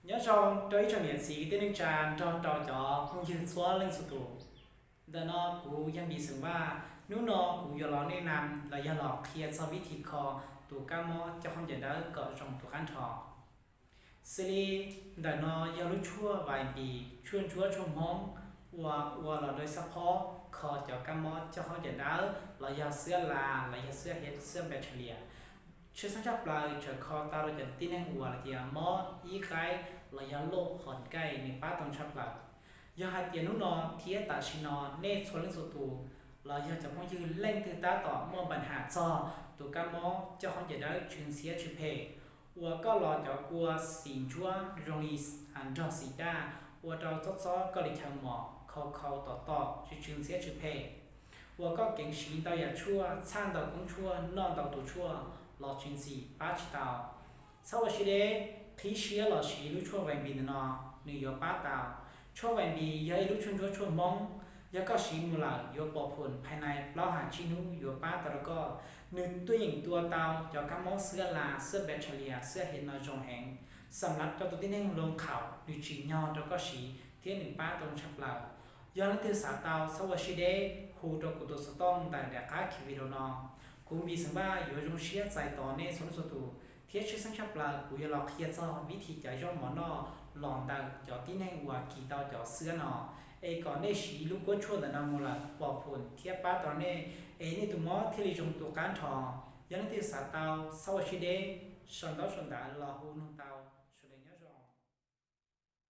Nyob zoo rau ib tsoom niam txiv kwv tij neej tsa nrog rau cov phooj ywg txhua leej txhua tus. Ntawm no kuv yog Npis xeem Vaj, hnub no kuv yuav los nej nam los yog los qhia txog vib thi kho tus kab mob coj qhaub ncaws dawb kom zoo tus qab nrho. Xws li ntawm no yog lub tshuaj vais Npis, tshuaj ntsuab tshuaj Hmoob uas ua los rau xab phob kho cov kab mob coj qhaub ncaws dawb los yog xwb las los yog xwb hiav xwb npes tshas lias. Tshwj xeeb tshaj plaws tseem kho tau rau cov tib neeg uas los tias mob ib qaib los yog loj qhov nkaij nws pab tau tshaj plaws. Yog hais tias hnub no thiab tam sim no nej txhua leej txhua tus los yog cov phooj ywg leej twg tab tom muaj npa nham txog tus kab mob coj qhaub ncaws dawb tsw ntxhiab tsw phem, uas koj los cov kua xim ntsuab zoo li nrog xim daj ua rau txob txob koj li chaw mos khau khau tom tom tsw tsw ntxhiab tsw phem, uas koj keev siv ntau yam tshuaj txhaj ntau koob tshuaj noj ntau tus tshuaj los tsis ntxim pab tsis tau. Txhob ua siab deb, qhib siab los siv lub tshuaj vais Npis ntawm no, nws yuav pab tau. Tshuaj vais Npis yog ib lub tshuaj ntsuab tshuaj Hmoob, yog koj siv mus lawm yuav pom phum phais nais plaub hais tsib hnub yuav pab tau rau koj. Nws tuaj yeem tua tau cov kab mob xwb las xwb npes tshas lias xwb hiav no zoo heev. Xam lav rau tus tib neeg loo qhaum nws tsim nyog rau koj siv thiab nws pab tau tshaj plaws. Yog leej twg xav tau txhob ua siab deb, hu rau kuv tus xov tooj ntawm daim qab khi video no. Kuv Npis xeem Vaj yuav zoo siab txais tos nej txhua leej txhua tus, thiab tshwj xeeb tshaj plaws kuv yuav los qhia txog vib thi cov zaub mov noj los ntawm cov tib neeg uas kis tau cov xwb no, es kom nej siv lub kuab tshuaj ntawm no mus lawm pom phum thiab pab tau nej, es nej tus mob thiaj li zoo tus qab nrho. Yog leej twg xav tau txhob ua siab deb, sau ntaub sau ntawv los hu nug tau.